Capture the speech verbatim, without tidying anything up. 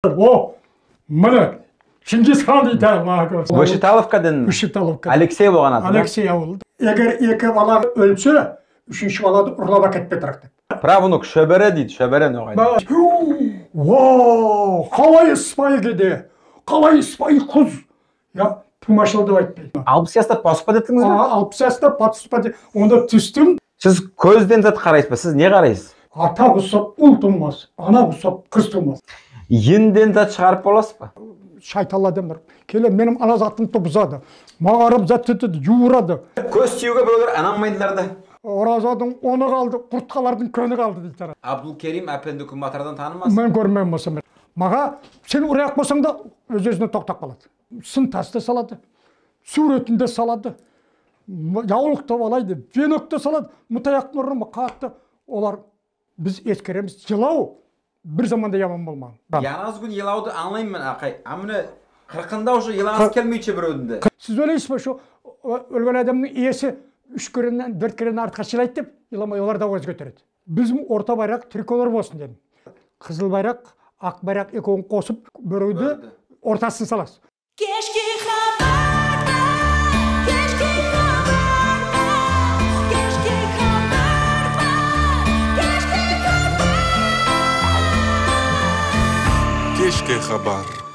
О, мине, Чингисхан дейди, Аллах акбар. Вышиталовка деген. Вышиталовка. Алексей болган аты, да? Алексей авылы. Эгер эки бала оьлсе, уьшинши балады урлап аькетпе тарык деп. Правнук шоьбере дейди, шоьбере ногай. Ба-, о, калай ыспайы кеде, калай ыспайы кыз. Я, тумашыл деп айтпайды. Алпыс ясты баспа дединъиз бе? А, алпыс ясты баспа деп, онда туьстим. Сиз коьзден зат карайсызба? Сиз не карайсыз? Ата кусап, ул тувмас, ана кусап, кыз тувмас. Йинден зат шыгарып боласызба? Шайтанлы аьдемлер. Келе, меним ана затымды бузады. Мага карап зат этеди, ювырады. Коьз тиювге биревлер ынанмайдылар да. Оразадынъ оны калды, курткалардынъ коьни калды дейди. Абдулкерим аьпенди Куьнбатардан танымас. Мен коьрмеген болсам. Мага сен ураяк болсанъ да, оьз-оьзиннен токтап калады. Сын тасты салады. Суьвретин де салады. М, явлык та алайды, венок та салады. Мутаяк нурын катты. Олар, биз эскеремиз. Йылав бир заманда яман болмаган. Янъыз куьн йылавды анълайман мен, акай. А мине кыркында уже йылавынъыз келмейди ше биревдинъ де. Сиз ойлайсызба, шу, о, оьлген аьдемнинъ иеси уьш кереден, доьрт кереден артык йылайды деп? Йыламай, олар да аваз коьтереди. Бизим орта байрак триколор болсын дедим. Кызыл байрак, ак байрак экевин косып, биревди ортасына саласыз. Кешки хабарда, кешки хабарда, кешки хабарда, кешки хабарда. Кешки хабар.